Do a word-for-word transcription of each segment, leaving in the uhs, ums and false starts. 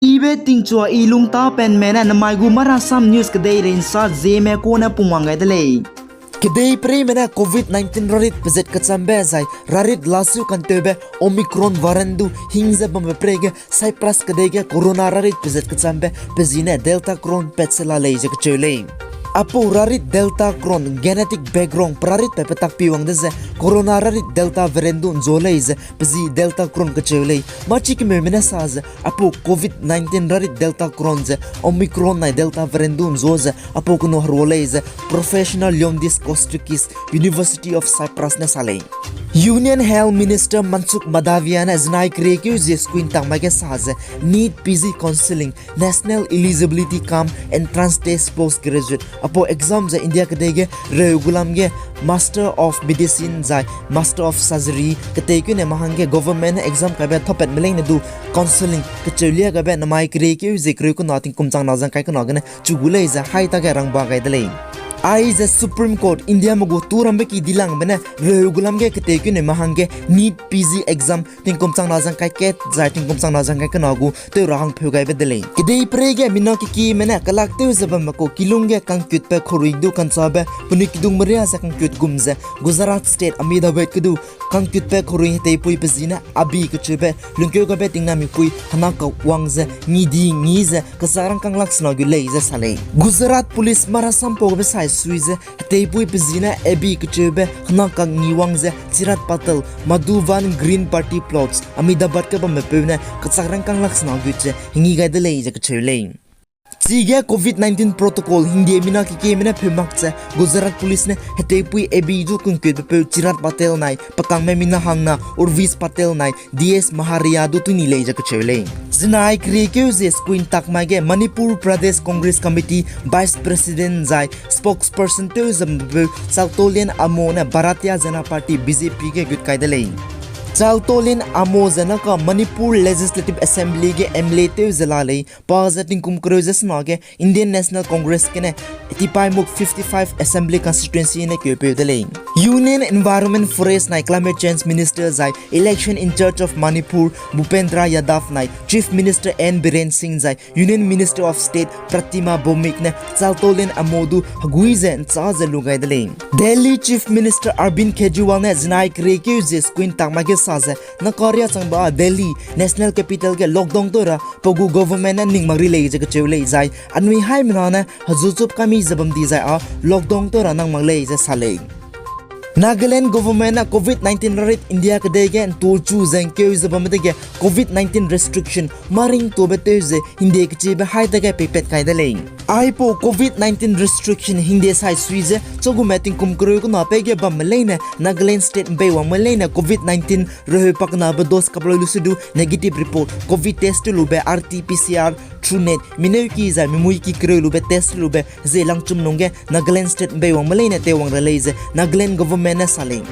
Ibe tingchua i lungtapenme ne namai gu Marasam News kedeirei nsa zieme kune pungwang gai de lei. Kedeipereime ne covid nineteen rarit pezat kechambe zai rarit lasu kantewbe Omicron variant du hing ze bambe pereige Cyprus kedei ge corona rarit pezat kechambe pe zi ne Delta Cron pat se la lei ze kecheu lei. Apau rarit Delta Cron genetic background pe rarit pe petak pi wang de ze corona rarit Delta variant du nzua lei ze pe zi Delta Cron kecheu lei. Mâchi kemeume ne sa ze apau covid nineteen rarit Delta Cron ze Omicron nai Delta variant du nzua ze apau kenu herua lei ze professional Leondis Kostrakis, University of Cyprus ne sa lei. Union Health Minister Mansukh Mandaviya ne zinai keriekeu zie squin takmai ge sa ze NEET P G counselling, National Eligibility cum Entrance Test Postgraduate, apau exam ze India kedei ge reu gulam ge Master of Medicine zai Master of Surgery keteikeu ne mahang ge government ne exam kaibe thapatme leine du counselling kecheu lia gaibe namai keriekeu zie kereu kena tingkum chang na zang kai kena gene chu gu lei ze hai tage rangba gai de lei. Aize Supreme Court India me gu turambe ki dilangbe ne reu gulam ge keteikeu ne mahang ge NEET P G exam tingkum chang na zang kai kat zai tingkum chang na zang kai kena gu tew ra hangpheu gaibe de lei. Kedeiperei ge mina kekime ne kelak tew ze bamme kau kilung ge kangkutbe khaurui du kanchabe penui kidung meria ze kangkut gum ze Gujarat State Ahmedabad ke du kangkutbe khaurui heteipui pe zi ne Abi kecheube lungkeu gaibe tingnamipui hena kak wang ze ngi di ngi ze kechak rangkâng lak sena gu lei ze sa lei. Gujarat Police Marasam pau gabe sai sui ze heteipui pe zi ne Abi kecheube hena kak ngi wang ze Chirag Patel, Madhuban Green Party Plots, Ahmedabad ge bamme peu ne kechak rangkâng lak sena gu ze hengi gai de lei ze kecheu lei. Chige covid nineteen protocol hingde mina kekeme ne pheu mak ze Gujarat Police ne heteipui Abi du kangkutbe peu Chirag Patel nai pekangme mina hangna Urvesh Patel nai D S Maharia du tuni lei ze kecheu lei. Zinai keriekeu zie squin takmai ge Manipur Pradesh Congress Committee Vice President zai spokesperson tew ze bambepeu Chautolian Amo ne Bharatiya Janata Party B J P ge gut kai de lei. Chautolian Amo ze naka Manipur Legislative Assembly ge M L A tew ze la lei, pa ze tingkum kereu ze sena ge Indian National Congress gene Tipaimukh fifty-five Assembly Constituency ne keupeu de lei. Union Environment, Forest nai Climate Change Minister zai Election in Charge of Manipur Bhupendra Yadav nai Chief Minister N Biren Singh zai Union Minister of State Pratima Bhowmik ne Chautolian Amo du hegui ze nchâ ze lu gai de lei. Delhi Chief Minister Arvind Kejriwal ne zinai keriekeu zie squin takmai ge sa ze naka riâ changba Delhi National Capital ge lockdown tew ra pe gu government ne ning mak ri lei ze kecheu lei zai anui haimena ne hezuchup kami ze bam di zai â lockdown tew ra nang mak lei ze sa lei. Nagaland government ne covid nineteen rarit India kedei ge ntuachu ze ngkeu ze bamme dege covid nineteen restriction maring tuabe tew ze hingde kechibe hai dage peipat kai de lei. Aipau covid nineteen restriction hingde sai sui ze chagume tingkum kereu kena peige bamme leine Nagaland State mbeiwangme leine covid nineteen reheu pakenabe dose kaploi lu se du negative report, covid test tew lube R T P C R, TrueNat, mineu ki zai mimui ki kereu lube test tew lube ze langchum lungge Nagaland State mbeiwangme leine teiwang ra lei ze Nagaland government ne sa lei.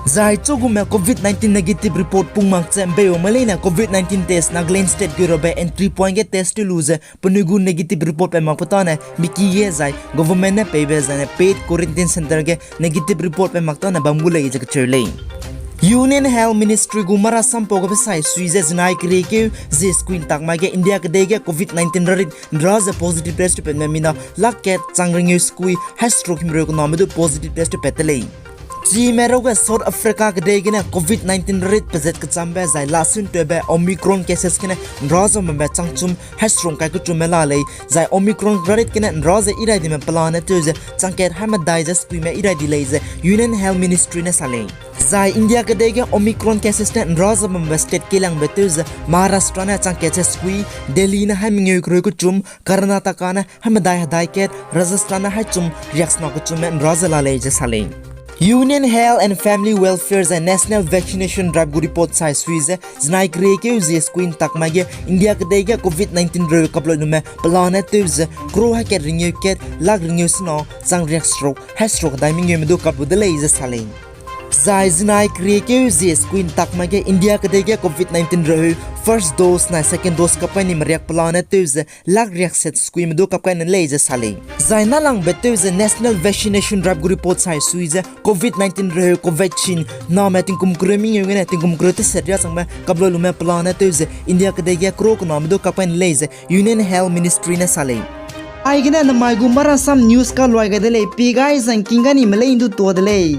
Zai chagume covid nineteen negative report pung mak ze mbeiwangme leine covid nineteen test Nagaland State geu rabe entry point ge test tew lu ze penui gu negative report pe makbe tâne miki ge zai government ne peibe zaine paid quarantine centre ge negative report pe mak tâne bam gu lei ze kecheu lei. Union Health Ministry gu marasam pau gabe sai sui ze zinai keriekeu zie squin takmai ge India kedei ge covid nineteen rarit nra ze positive test tewpatme mina lak kat chang rengeu squin hai seruk himreu kename du positive test tewpat de lei. Chime rau ge South Africa kedei gene covid nineteen rarit pezat kechambe zai lasun tewbe Omicron cases gene nra ze bambe changchum hai seruk kai kechumme la lei, zai Omicron rarit gene nra ze irai dime pelane tew ze changkat hai medai ze squinme irai di lei ze Union Health Ministry ne sa lei. Zai India kedei ge Omicron cases ne nra ze bambe state kelangbe tew ze Maharashtra ne changkat ze squin, Delhi ne hai mengeu kereu kechum, Karnataka ne hai medai hedai kat, Rajasthan ne hai chum riaksena kechumme nra ze la lei ze sa lei. Union Health and Family Welfare zai National Vaccination Drive gu report sai sui ze zinai keriekeu zie squin takmai ge India kedei ge covid nineteen reu kaploinume pelane tew ze crore hai kat rengeu kat lak rengeu sena chang riak seruk hai seruk hedai mengeume du kap lu de lei ze sa lei. Zai zinai keriekeu zie sukui ntak mai ge India kedei ge Covid nineteen reheu first dose nai second dose kap kai ni meriak pelane tew ze lak riak set sukuime du kap kai ne lei ze sa lei. Zai nalangbe tew ze National Vaccination Drive gu report sai sui ze Covid nineteen reheu Covaxin name tingkum kereu mengeu gene tingkum kereu teset riâ changbe kaploilume pelane tew ze India kedei ge crore kename du kap kai ne lei ze Union Health Ministry ne sa lei. Aigene namai gu Marasam News kaluai gai de lei, pi gai zangking ga nime lei ndu tua de lei.